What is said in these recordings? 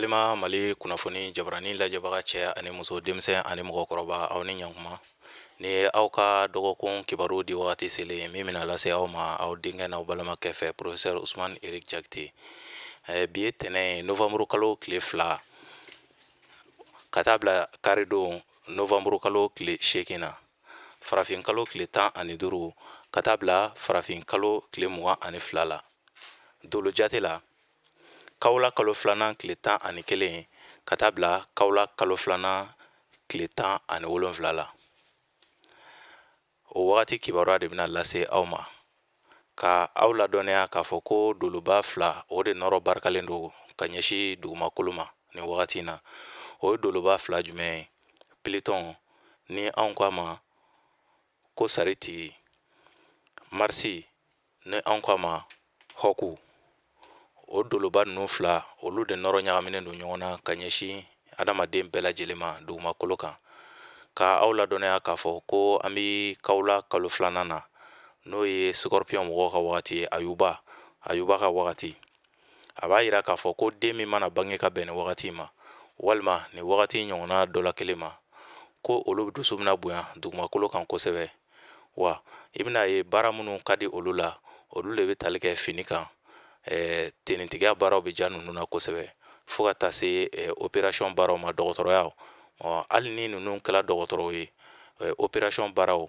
Balima Mali kunnafoni jabarani lajɛbaga cɛ ani muso, denmisɛn ani mɔgɔkɔrɔba, aw ni ɲankuma. Ni ye aw ka dɔgɔkun kibaru di wagati selen min bɛna lase aw ma aw denkɛ n'aw balimakɛ fɛ, professeur Usumani Eric Jakite. Bi ye tɛnɛn ye, novembre kalo tile 2, ka taa bila karidon novembre kalo tile 8 na, farafin kalo tile 15, ka taa bila farafin kalo tile 22 la. Dolo jate la, kawula kalo filanan tile 11, ka taa bila kawula kalo filanan tile 17 la. O wagati kibaruya de bɛna lase aw ma, ka aw ladɔnniya k'a fɔ ko doloba fila, o de nɔrɔ barikalen don ka ɲɛsin dugumakolo ma nin wagati in na. O ye doloba fila jumɛn ye? Pluton, ni anw ko a ma ko Sariti, Marisi, ni anw ko a ma Hɔku. O doloba ninnu fila, olu de nɔrɔ ɲagaminen don ɲɔgɔn na ka ɲɛsin adamaden bɛɛ lajɛlen ma dugumakolo kan. Ka aw ladɔnniya k'a fɔ ko an bɛ kawula kalo filanan na, n'o ye scorpion mɔgɔw ka wagati ye, ayuba, ayuba ka wagati. A b'a yira k'a fɔ ko den min mana bange ka bɛn nin wagati ma, walima nin wagati ɲɔgɔnna dɔ la kelen ma, ko olu dusu bɛna bonya dugumakolo kan kosɛbɛ. Wa i bɛna ye, baara minnu ka di olu la, olu de bɛ tali kɛ fini kan. Tenitigiya baaraw bɛ diya ninnu na kosɛbɛ, fo ka taa se opération baaraw ma, dɔgɔtɔrɔya. Hali ni ninnu kɛra dɔgɔtɔrɔw ye, opération baaraw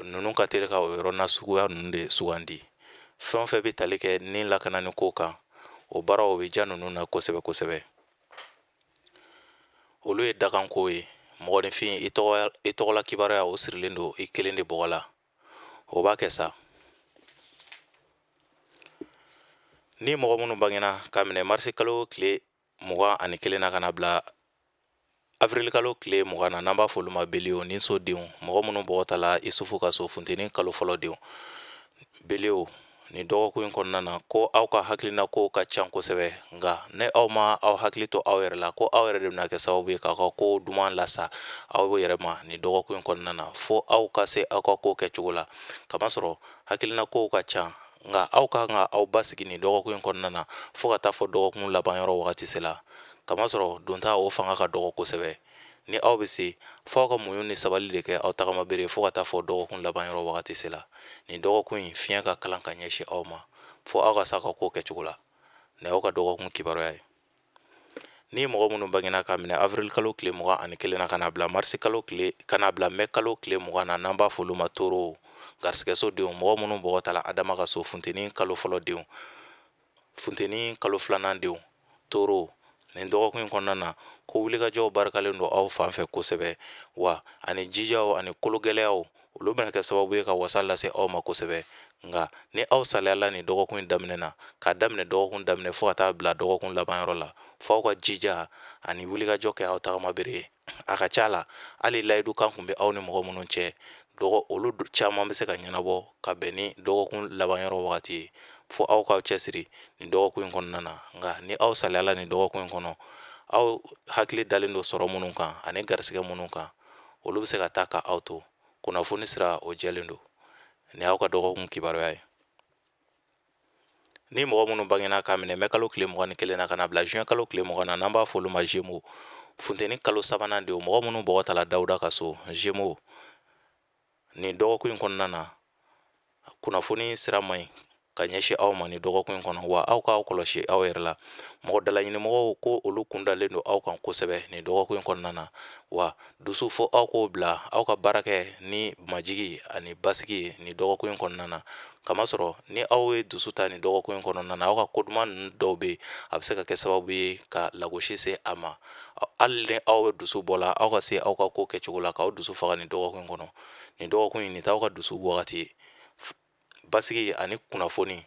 ninnu ka teli ka o yɔrɔ na suguya ninnu de sugandi. Fɛn o fɛn bɛ tali kɛ ni lakanani ko kan, o baaraw bɛ diya ninnu na kosɛbɛ kosɛbɛ. Olu ye dakanko ye. Mɔgɔninfin, i tɔgɔla kibaruya, o sirilen don i kelen de bɔgɔ la. O b'a kɛ sa. Ni mɔgɔ minnu bangena ka minɛ marisi kalo tile 21 na ka na bila avril kalo tile 20 na, n'an b'a fɔ olu ma bélier ni so denw, mɔgɔ minnu bɔgɔ tala Isufu ka so, funteni kalo fɔlɔ denw, bélier, nin dɔgɔkun in kɔnɔna na, ko aw ka hakilina kow ka ca kosɛbɛ. Nka ni aw ma aw hakili to aw yɛrɛ la, ko aw yɛrɛ de bɛna kɛ sababu ye k'aw ka ko duman lasa aw yɛrɛ ma nin dɔgɔkun in kɔnɔna na. Fo aw ka se aw ka ko kɛcogo la, kamasɔrɔ hakilina kow ka ca. Nka aw ka kan ka aw basigi nin dɔgɔkun in kɔnɔna na, fo ka taa fɔ dɔgɔkun laban yɔrɔ wagati sela, kamasɔrɔ donta o fanga ka dɔgɔ kosɛbɛ. Ni aw bɛ se, fo aw ka muɲu ni sabali de kɛ aw tagama bere, fo ka taa fɔ dɔgɔkun laban yɔrɔ wagati sela. Nin dɔgɔkun in fiɲɛ ka kalan ka ɲɛsin aw ma, fo aw ka se aw ka ko kɛcogo la. Nin y'aw ka dɔgɔkun kibaruya ye. Ni mɔgɔ minnu bangena ka minɛ avril kalo tile 21 na ka na bila marisi kalo tile, ka na bila mɛ kalo tile 20 na, n'an b'a fɔ olu ma taureau, garisigɛso denw, mɔgɔ minnu bɔgɔ tala Adama ka so, funteni kalo fɔlɔ denw, funteni kalo filanan denw, taureau, nin dɔgɔkun in kɔnɔna na, ko wulikajɔw barikalen don aw fan fɛ kosɛbɛ. Wa ani jijaw ani kologɛlɛyaw, olu bɛna kɛ sababu ye ka wasa lase aw ma kosɛbɛ. Nka ni aw saliyala nin dɔgɔkun in daminɛ na, k'a daminɛ dɔgɔkun daminɛ fo ka taa bila dɔgɔkun laban yɔrɔ la, fo aw ka jija ani wulikajɔ kɛ aw tagama bere ye. A ka ca la, hali layidu kan kun bɛ aw ni mɔgɔ minnu cɛ, dɔgɔ olu caman bɛ se ka ɲɛnabɔ ka bɛn ni dɔgɔkun laban yɔrɔ wagati ye. Fo aw k'aw cɛsiri nin dɔgɔkun in kɔnɔna na. Nka ni aw saliyala nin dɔgɔkun in kɔnɔ, aw hakili dalen don sɔrɔ minnu kan ani garisigɛ minnu kan, olu bɛ se ka taa ka aw to. Kunnafoni sira, o jɛlen don. Nin y'aw ka dɔgɔkun kibaruya ye. Ni mɔgɔ minnu bangena k'a minɛ mɛ kalo tile 21 na ka na bila juin kalo tile 20 na, n'an b'a fɔ olu ma Gémeaux, funteni kalo sabanan denw, mɔgɔ minnu bɔgɔ tala Dawuda ka so, Gémeaux, nin dɔgɔkun in kɔnɔna na, kunnafoni sira man ɲi ka ɲɛsin aw ma nin dɔgɔkun in kɔnɔ. Wa aw k'aw kɔlɔsi aw yɛrɛ la. Mɔgɔ dalaɲinimɔgɔw, ko olu kun dalen don aw kan kosɛbɛ nin dɔgɔkun in kɔnɔna na. Wa dusu, fo aw k'o bila, aw ka baara kɛ ni majigi ani basigi ye nin dɔgɔkun in kɔnɔna na, kamasɔrɔ ni aw ye dusu ta nin dɔgɔkun in kɔnɔna na, aw ka koduman ninnu dɔw bɛ yen, a bɛ se ka kɛ sababu ye ka lagosi se a ma. Hali ni aw bɛ dusu bɔ la, aw ka se aw ka ko kɛcogo la, k'aw dusu faga nin dɔgɔkun in kɔnɔ. Nin dɔgɔkun in, nin t'aw ka dusu wagati ye. Basigi ani kunnafoni,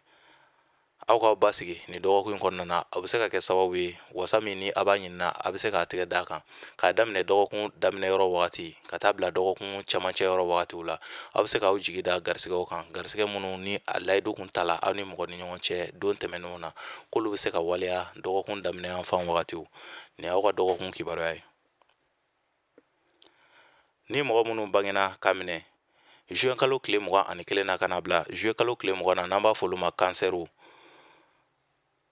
aw k'aw basigi nin dɔgɔkun in kɔnɔna na, a bɛ se ka kɛ sababu ye, wasa min ni a b'a ɲinina, a bɛ se k'a tɛgɛ d'a kan. K'a daminɛ dɔgɔkun daminɛ yɔrɔ wagati ka taa bila dɔgɔkun camancɛ yɔrɔ wagatiw la, aw bɛ se k'aw jigi da garisigɛw kan, garisigɛ minnu ni a layidu kun tala aw ni mɔgɔ ni ɲɔgɔn cɛ don tɛmɛnenw na, k'olu bɛ se ka waleya dɔgɔkun daminɛ yanfan wagatiw. Nin y'aw ka dɔgɔkun kibaruya ye. Ni mɔgɔ minnu bangena ka minɛ juin kalo tile 21 na ka na bila juillet kalo tile 20 na, n'an b'a fɔ olu ma kansɛriw,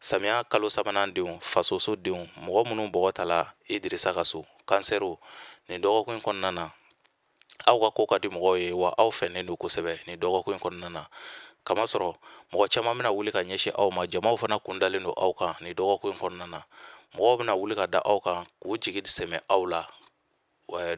Samiya kalo sabanan denw, fasoso denw, mɔgɔ minnu bɔgɔ tala Idirisa ka so, kansɛriw, nin dɔgɔkun in kɔnɔna na, aw ka ko ka di mɔgɔw ye, wa aw fɛnnen don kosɛbɛ nin dɔgɔkun in kɔnɔna na. Kamasɔrɔ mɔgɔ caman bɛna wuli ka ɲɛsin aw ma, jamaw fana kun dalen don aw kan nin dɔgɔkun in kɔnɔna na. Mɔgɔw bɛna wuli ka da aw kan k'u jigi sɛmɛ aw la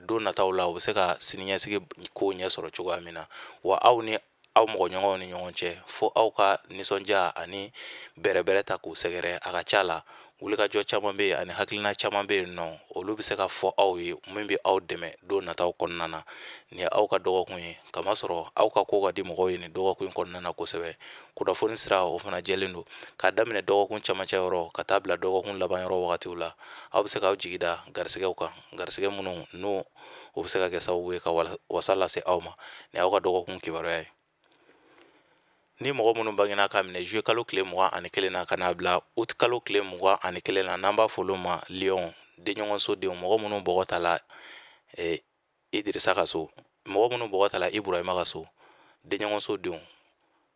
don nataw la, u bɛ se ka siniɲɛsigi kow ɲɛ sɔrɔ cogoya min na. Wa aw ni aw mɔgɔ ɲɔgɔnw ni ɲɔgɔn cɛ, fo aw ka nisɔndiya ani bɛrɛbɛrɛ ta k'u sɛgɛrɛ. A ka ca la, wulikajɔ caman bɛ yen ani hakilina caman bɛ yen nɔ, olu bɛ se ka fɔ aw ye min bɛ aw dɛmɛ don nataw kɔnɔna na. Nin ye aw ka dɔgɔkun ye, kamasɔrɔ aw ka ko ka di mɔgɔw ye nin dɔgɔkun in kɔnɔna na kosɛbɛ. Kunnafoni sira o fana jɛlen don k'a daminɛ dɔgɔkun camancɛ yɔrɔ ka taa bila dɔgɔkun laban yɔrɔ wagatiw la. Aw bɛ se k'aw jigi da garisɛgɛw kan, garisɛgɛ minnu n'o o bɛ se ka kɛ sababu ye ka wasa lase aw ma. Nin y'aw ka dɔgɔkun kibaruya ye. Ni mɔgɔ minnu bangena k'a minɛ juillet kalo tile 21 na ka n'a bila août kalo tile 21 na, n'an b'a fɔ olu ma lion, denɲɔgɔnso denw, mɔgɔ minnu bɔgɔ tala Idirisa ka so, mɔgɔ minnu bɔgɔ tala Iburahima ka so, denɲɔgɔnso denw,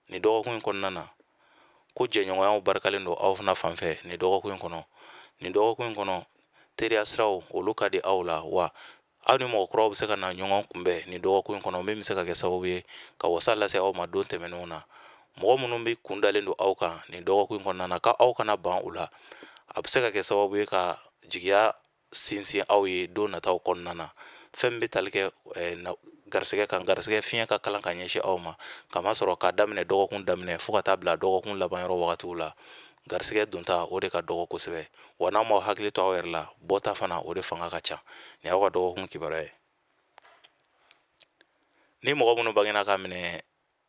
nin dɔgɔkun in kɔnɔna na, ko jɛɲɔgɔnyaw barikalen don aw fana fan fɛ nin dɔgɔkun in kɔnɔ. Nin dɔgɔkun in kɔnɔ, teriya siraw olu ka di aw la, wa aw ni mɔgɔ kuraw bɛ se ka na ɲɔgɔn kunbɛn nin dɔgɔkun in kɔnɔ, min bɛ se ka kɛ sababu ye ka wasa lase aw ma don tɛmɛnenw na. Mɔgɔ minnu bɛ kun dalen don aw kan nin dɔgɔkun in kɔnɔna na, ka aw kana ban u la, a bɛ se ka kɛ sababu ye ka jigiya sinsin aw ye don nataw kɔnɔna na. Fɛn min bɛ tali kɛ garisɛgɛ kan, garisɛgɛ fiɲɛ ka kalan ka ɲɛsin aw ma, kamasɔrɔ k'a daminɛ dɔgɔkun daminɛ fo ka taa bila dɔgɔkun laban yɔrɔ wagatiw la, garisɛgɛ donta o de ka dɔgɔ kosɛbɛ. Wa n'aw m'aw hakili to aw yɛrɛ la, bɔta fana o de fanga ka ca. Nin y'aw ka dɔgɔkun kibaruya ye. Ni mɔgɔ minnu bangena k'a minɛ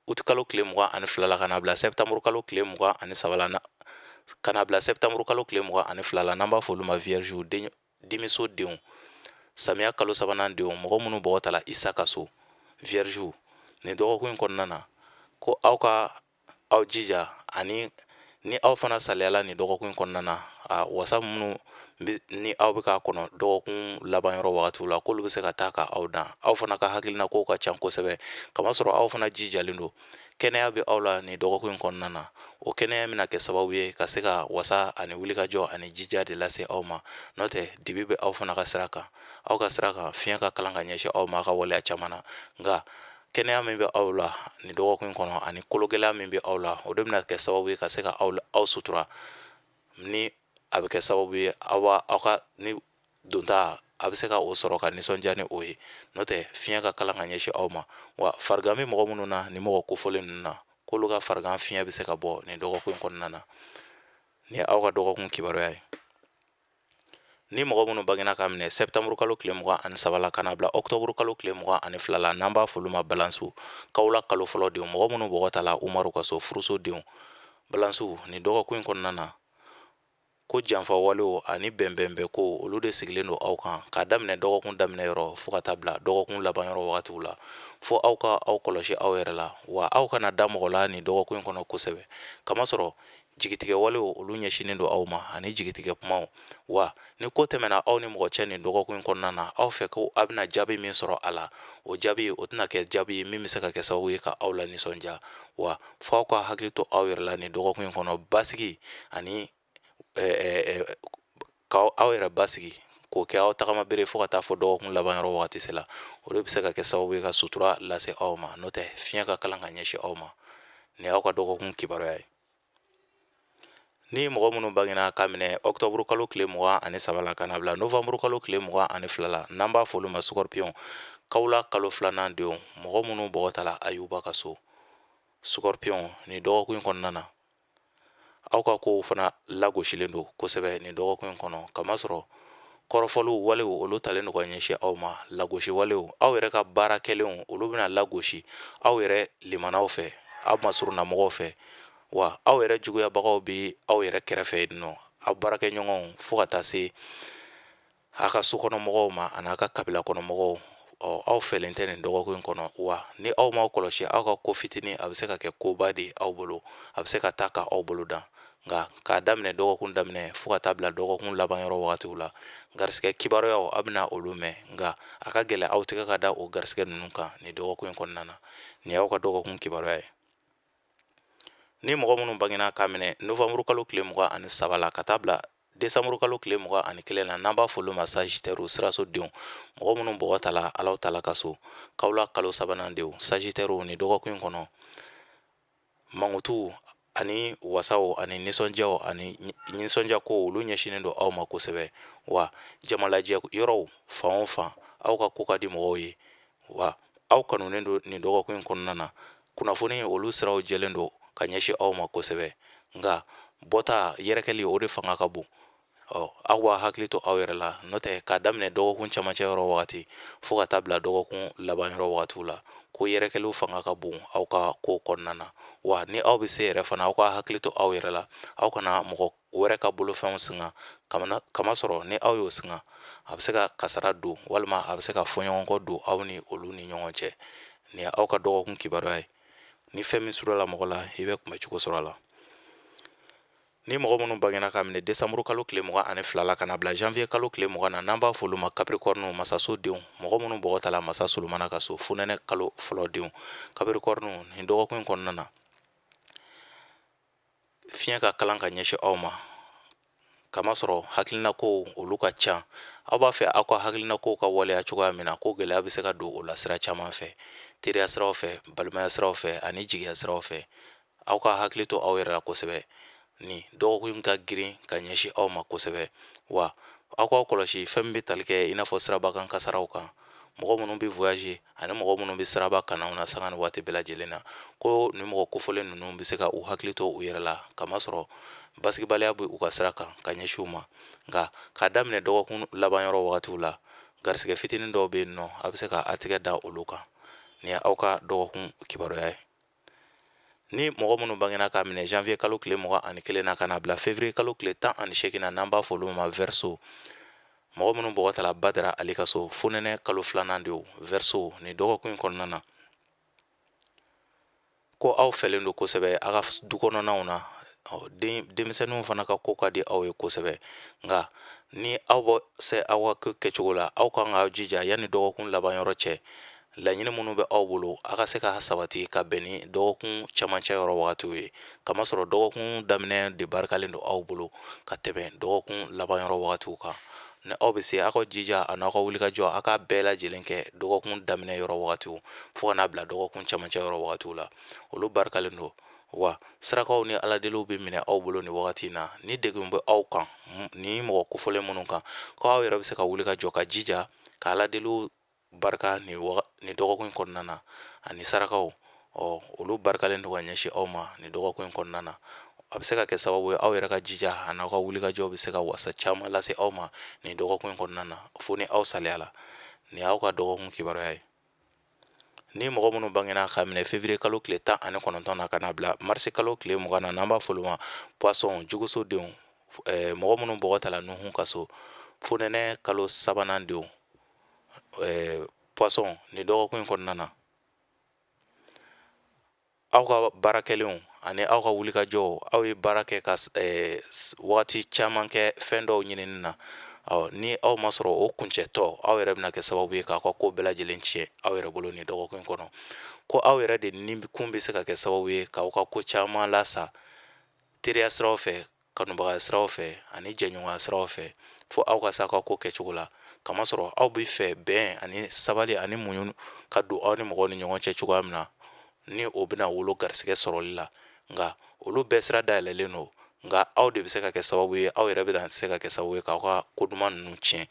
uti kalo tile 22 la ka n'a bila sɛptanburu kalo tile 23 la, ka n'a bila sɛptanburu kalo tile 22 la, n'an b'a fɔ olu ma vierge, dimiso denw, samiya kalo sabanan denw, mɔgɔ minnu bɔgɔ tala Isa ka so, vierge, nin dɔgɔkun in kɔnɔna na, ko aw ka aw jija, ani ni aw fana saliyala nin dɔgɔkun in kɔnɔna na, a wasa minnu ni aw bɛ k'a kɔnɔ dɔgɔkun laban yɔrɔ wagatiw la, k'olu bɛ se ka taa ka aw dan. Aw fana ka hakilina kow ka ca kosɛbɛ, kamasɔrɔ aw fana jijalen don. Kɛnɛya bɛ aw la nin dɔgɔkun in kɔnɔna na. O kɛnɛya bɛna kɛ sababu ye ka se ka wasa ani wulikajɔ ani jija de lase aw ma. N'o tɛ, dibi bɛ aw fana ka sira kan. Aw ka sira kan, fiɲɛ ka kalan ka ɲɛsin aw ma aw ka waleya caman na. Nka kɛnɛya min bɛ aw la nin dɔgɔkun in kɔnɔ ani kologɛlɛya min bɛ aw la, o de bɛna kɛ sababu ye ka se ka aw sutura, ni a bɛ kɛ sababu ye aw ka ni donta a bɛ se ka o sɔrɔ ka nisɔndiya ni o ye. N'o tɛ, fiɲɛ ka kalan ka ɲɛsin aw ma. Wa farigan bɛ mɔgɔ minnu na, nin mɔgɔ kofɔlen ninnu na, k'olu ka farigan fiɲɛ bɛ se ka bɔ nin dɔgɔkun in kɔnɔna na. Nin ye aw ka dɔgɔkun kibaruya ye. Ni mɔgɔ minnu bangena k'a minɛ sɛptanburu kalo tile 23 la ka n'a bila ɔkutɔburu kalo tile 22 la, n'an b'a fɔ olu ma balansiw, kawula kalo fɔlɔ denw, mɔgɔ minnu bɔgɔ tala Umaru ka so, furuso denw, balansiw, nin dɔgɔkun in kɔnɔna na, ko janfa walew ani bɛnbɛnbɛn ko olu de sigilen don aw kan k'a daminɛ dɔgɔkun daminɛ yɔrɔ fo ka taa bila dɔgɔkun laban yɔrɔ wagatiw la. Fo aw ka aw kɔlɔsi aw yɛrɛ la, wa aw kana da mɔgɔ la nin dɔgɔkun in kɔnɔ kosɛbɛ, kamasɔrɔ jigitigɛ walew olu ɲɛsinnen don aw ma ani jigitigɛ kumaw. Wa ni ko tɛmɛna aw ni mɔgɔ cɛ nin dɔgɔkun in kɔnɔna na, aw fɛ ko aw bɛna jaabi min sɔrɔ a la, o jaabi o tɛna kɛ jaabi ye min bɛ se ka kɛ sababu ye ka aw la nisɔndiya. Wa fo aw ka hakili to aw yɛrɛ la nin dɔgɔkun in kɔnɔ, basigi ani k'aw aw yɛrɛ basigi k'o kɛ aw tagama bere fo ka taa fɔ dɔgɔkun laban yɔrɔ wagati se la, o de bɛ se ka kɛ sababu ye ka sutura lase aw ma. N'o tɛ, fiɲɛ ka kalan ka ɲɛsin aw ma. Nin y'aw ka dɔgɔkun kibaruya ye. Ni mɔgɔ minnu bangena k'a minɛ ɔkutɔburu kalo tile 23 la ka n'a bila novanburu kalo tile 22 la, n'an b'a fɔ olu ma scorpion, kawula kalo filanan denw, mɔgɔ minnu bɔgɔ tala Ayuba ka so, scorpion, nin dɔgɔkun in kɔnɔna na, aw ka kow fana lagosilen don kosɛbɛ nin dɔgɔkun in kɔnɔ, kamasɔrɔ kɔrɔfɔliw walew olu talen don ka ɲɛsin aw ma, lagosi walew, aw yɛrɛ ka baara kɛlenw olu bɛna lagosi aw yɛrɛ limanaw fɛ, aw masurunnamɔgɔw fɛ, wa aw yɛrɛ juguyabagaw bɛ aw yɛrɛ kɛrɛfɛ yen nɔ, aw baarakɛɲɔgɔnw fo ka taa se a ka sokɔnɔmɔgɔw ma ani a ka kabila kɔnɔmɔgɔw. Ɔ, aw fɛlen tɛ nin dɔgɔkun in kɔnɔ. Wa ni aw m'aw kɔlɔsi, aw ka ko fitinin a bɛ se ka kɛ koba de ye aw bolo, a bɛ se ka taa ka aw bolo dan. Nka k'a daminɛ dɔgɔkun daminɛ fo ka taa bila dɔgɔkun laban yɔrɔ wagatiw la, garisigɛ kibaruyaw aw bɛna olu mɛn, nka a ka gɛlɛn aw tɛgɛ ka da o garisigɛ ninnu kan nin dɔgɔkun in kɔnɔna na. Nin y'aw ka dɔgɔkun kibaruya ye. Ni mɔgɔ minnu bangena k'a minɛ novanburu kalo tile 23 la ka taa bila desanburu kalo tile 21 na, n'an b'a fɔ olu ma Sagittaire, siraso denw, mɔgɔ minnu bɔgɔ tala Alahu taala ka so, kawula kalo sabanan denw, Sagittaire, nin dɔgɔkun in kɔnɔ, mankutu ani wasaw ani nisɔndiyaw ani nisɔndiyako, olu ɲɛsinnen don aw ma kosɛbɛ. Wa jamalajɛ yɔrɔw fan o fan, aw ka ko ka di mɔgɔw ye, wa aw kanunen don nin dɔgɔkun in kɔnɔna na. Kunnafoni, olu siraw jɛlen don ka ɲɛsin aw ma kosɛbɛ, nka bɔta yɛrɛkɛli, o de fanga ka bon. Ɔ, aw b'a hakili to aw yɛrɛ la, n'o tɛ k'a daminɛ dɔgɔkun camancɛ yɔrɔ wagati fo ka taa bila dɔgɔkun laban yɔrɔ wagatiw la, ko yɛrɛkɛliw fanga ka bon aw ka ko kɔnɔna na. Wa ni aw bɛ se yɛrɛ fana, aw ka hakili to aw yɛrɛ la, aw kana mɔgɔ wɛrɛ ka bolofɛnw singa, kamasɔrɔ ni aw y'o singa, a bɛ se ka kasara don walima a bɛ se ka fɔɲɔgɔnkɔ don aw ni olu ni ɲɔgɔn cɛ. Nin ye aw ka dɔgɔkun kibaruya ye. Ni fɛn min surala mɔgɔ la, i bɛ kunbɛcogo sɔrɔ a la. Ni mɔgɔ minnu bangena k'a minɛ desanburu kalo tile 22 la ka na bila janvier kalo tile 20 na, n'an b'a fɔ olu ma Capricorne, masaso denw, mɔgɔ minnu bɔgɔ tala masa Solomana ka so, fonɛnɛ kalo fɔlɔ denw, Capricorne, nin dɔgɔkun in kɔnɔna na, fiɲɛ ka kalan ka ɲɛsin aw ma, kamasɔrɔ hakilinakow olu ka ca. Aw b'a fɛ aw ka hakilinakow ka waleya cogoya min na, ko gɛlɛya bɛ se ka don o la sira caman fɛ, teriya siraw fɛ, balimaya siraw fɛ ani jigiya siraw fɛ. Aw ka hakili to aw yɛrɛ la kosɛbɛ. Nin dɔgɔkun ka girin ka ɲɛsin aw ma kosɛbɛ. Wa aw k'aw kɔlɔsi fɛn min bɛ tali kɛ i n'a fɔ sirabakan kasaraw kan, mɔgɔ minnu bɛ voyager ani mɔgɔ minnu bɛ siraba kannaw na sanga ni waati bɛɛ lajɛlen na, ko nin mɔgɔ kofɔlen ninnu bɛ se ka u hakili to u yɛrɛ la, kamasɔrɔ basigibaliya bɛ u ka sira kan ka ɲɛsin u ma. Nka k'a daminɛ dɔgɔkun laban yɔrɔ wagatiw la, garisɛgɛ fitinin dɔw bɛ yen nɔ, a bɛ se ka a tigɛ da olu kan. Nin ye aw ka dɔgɔkun kibaruya ye. Ni mɔgɔ minnu bangena k'a minɛ janvier kalo tile 21 na ka na bila février kalo tile 18 na, n'an b'a fɔ olu ma Verseau, mɔgɔ minnu bɔgɔ tala Badara Ali ka so, fonɛnɛ kalo filanan denw, Verseau, nin dɔgɔkun in kɔnɔna na, ko aw fɛlen don kosɛbɛ aw ka du kɔnɔnaw na. Denmisɛnninw fana ka ko ka di aw ye kosɛbɛ. Nka ni aw bɛ se aw ka ko kɛcogo la, aw kan k'aw jija yanni dɔgɔkun laban yɔrɔ cɛ, laɲini minnu bɛ aw bolo, a ka se ka sabati ka bɛn ni dɔgɔkun camancɛ yɔrɔ wagatiw ye, kamasɔrɔ dɔgɔkun daminɛ de barikalen don aw bolo ka tɛmɛ dɔgɔkun laban yɔrɔ wagatiw kan. Ni aw bɛ se, aw ka jija ani aw ka wulikajɔ, aw ka bɛɛ lajɛlen kɛ dɔgɔkun daminɛ yɔrɔ wagatiw fo ka n'a bila dɔgɔkun camancɛ yɔrɔ wagatiw la, olu barikalen don. Wa sarakaw ni aladeliw bɛ minɛ aw bolo nin wagati in na. Ni degun bɛ aw kan, ni mɔgɔ kofɔlen minnu kan, ko aw yɛrɛ bɛ se ka wuli ka jɔ ka jija ka aladeliw barika nin dɔgɔkun in kɔnɔna na, ani sarakaw, ɔ, olu barikalen don ka ɲɛsin aw ma nin dɔgɔkun in kɔnɔna na. A bɛ se ka kɛ sababu ye aw yɛrɛ ka jija ani aw ka wulikajɔ bɛ se ka wasa caman lase aw ma nin dɔgɔkun in kɔnɔna na, fo ni aw saliyala. Nin y'aw ka dɔgɔkun kibaruya ye. Ni mɔgɔ minnu bangena k'a minɛ février kalo tile 19 na ka na bila marisi kalo tile 20 na, n'an b'a fɔ olu ma Poisson, juguso denw, mɔgɔ minnu bɔgɔ tala Nuhu ka so, fonɛnɛ kalo sabanan denw, Poisson, nin dɔgɔkun in kɔnɔna na, aw ka baara kɛlenw ani aw ka wulikajɔw, aw ye baara kɛ ka wagati caman kɛ fɛn dɔw ɲinini na. Ɔ, ni aw ma sɔrɔ o kuncɛtɔ, aw yɛrɛ bɛna kɛ sababu ye k'aw ka ko bɛɛ lajɛlen tiɲɛ aw yɛrɛ bolo nin dɔgɔkun in kɔnɔ, ko aw yɛrɛ de ni kun bɛ se ka kɛ sababu ye k'aw ka ko caman lasa teriya siraw fɛ, kanubagaya siraw fɛ ani jɛɲɔgɔnya siraw fɛ, fo aw ka se aw ka ko kɛcogo la, kamasɔrɔ aw bɛ fɛ bɛn ani sabali ani muɲu ka don aw ni mɔgɔw ni ɲɔgɔn cɛ cogoya min na, ni o bɛna wolo garisɛgɛ sɔrɔli la. Nka olu bɛɛ sira dayɛlɛlen don, nka aw de bɛ se ka kɛ sababu ye, aw yɛrɛ bɛna se ka kɛ sababu ye k'aw ka ko duman ninnu tiɲɛ.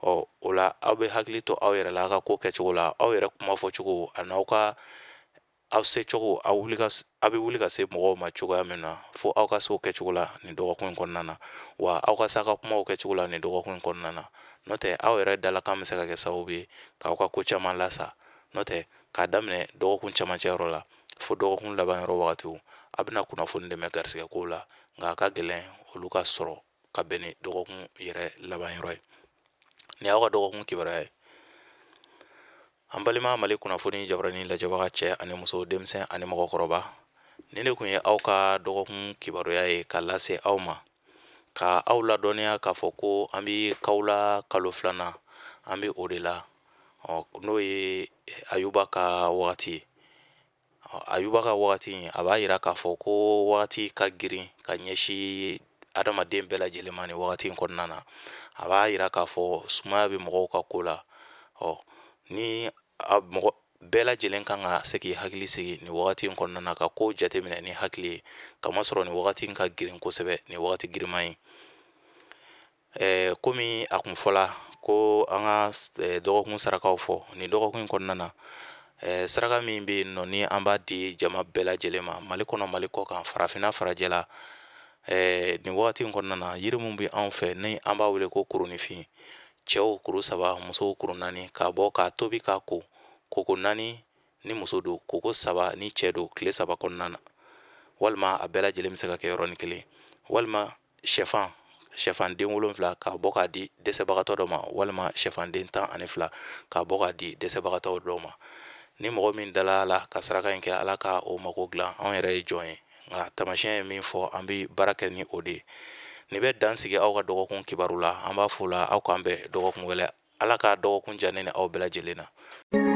Ɔ, o la aw bɛ hakili to aw yɛrɛ la aw ka ko kɛcogo la, aw yɛrɛ kuma fɔcogo ani aw ka aw se cogo, aw bɛ wuli ka se mɔgɔw ma cogoya min na, fo aw ka se o kɛcogo la nin dɔgɔkun in kɔnɔna na. Wa aw ka se aw ka kumaw kɛcogo la nin dɔgɔkun in kɔnɔna na, n'o tɛ aw yɛrɛ dalakan bɛ se ka kɛ sababu ye k'aw ka ko caman lasa. N'o tɛ k'a daminɛ dɔgɔkun camancɛ yɔrɔ la fo dɔgɔkun laban yɔrɔ wagatiw, a bɛna kunnafoni de mɛn garisɛgɛ kow la, nka a ka gɛlɛn olu ka sɔrɔ ka bɛn ni dɔgɔkun yɛrɛ laban yɔrɔ ye. Nin y'aw ka dɔgɔkun kibaruya ye. An balima Mali kunnafoni jabarani lajɛbaga, cɛ ani muso, denmisɛn ani mɔgɔkɔrɔba, nin de tun ye aw ka dɔgɔkun kibaruya ye ka lase aw ma, ka aw ladɔnniya k'a fɔ ko an bɛ kawula kalo filanan, an bɛ o de la, ɔ, n'o ye Ayuba ka wagati ye. Ayuba ka wagati in, a b'a yira k'a fɔ ko wagati ka girin ka ɲɛsin adamaden bɛɛ lajɛlen ma nin wagati in kɔnɔna na. A b'a yira k'a fɔ sumaya bɛ mɔgɔw ka ko la. Ɔ, ni a mɔgɔ bɛɛ lajɛlen kan ka se k'i hakili sigi nin wagati in kɔnɔna na, ka ko jateminɛ ni hakili ye, kamasɔrɔ nin wagati in ka girin kosɛbɛ, nin wagati girinman ye. Komi a kun fɔla ko an ka dɔgɔkun sarakaw fɔ nin dɔgɔkun in kɔnɔna na, saraka min bɛ yen nɔ ni an b'a di jama bɛɛ lajɛlen ma, Mali kɔnɔ, Mali kɔ kan, farafinna, farajɛla, nin wagati in kɔnɔna na, yiri min bɛ anw fɛ ni an b'a wele ko kurunifin, cɛw kuru 3, musow kuru 4, k'a bɔ k'a tobi k'a ko, koko 4 ni muso don, koko 3 ni cɛ don, tile 3 kɔnɔna na, walima a bɛɛ lajɛlen bɛ se ka kɛ yɔrɔnin kelen, walima shɛfan, shɛfan den 7 k'a bɔ k'a di dɛsɛbagatɔ dɔ ma, walima shɛfan den 12 k'a bɔ k'a di dɛsɛbagatɔ dɔ ma. Ni mɔgɔ min dala a la ka saraka in kɛ, Ala ka o mako dilan. Anw yɛrɛ ye jɔn ye? Nka taamasiyɛn ye min fɔ, an bɛ baara kɛ ni o de ye. Nin bɛ dan sigi aw ka dɔgɔkun kibaru la. An b'a fɔ la aw k'an bɛn dɔgɔkun wɛrɛ. Ala ka dɔgɔkun diya ne ni aw bɛɛ lajɛlen na.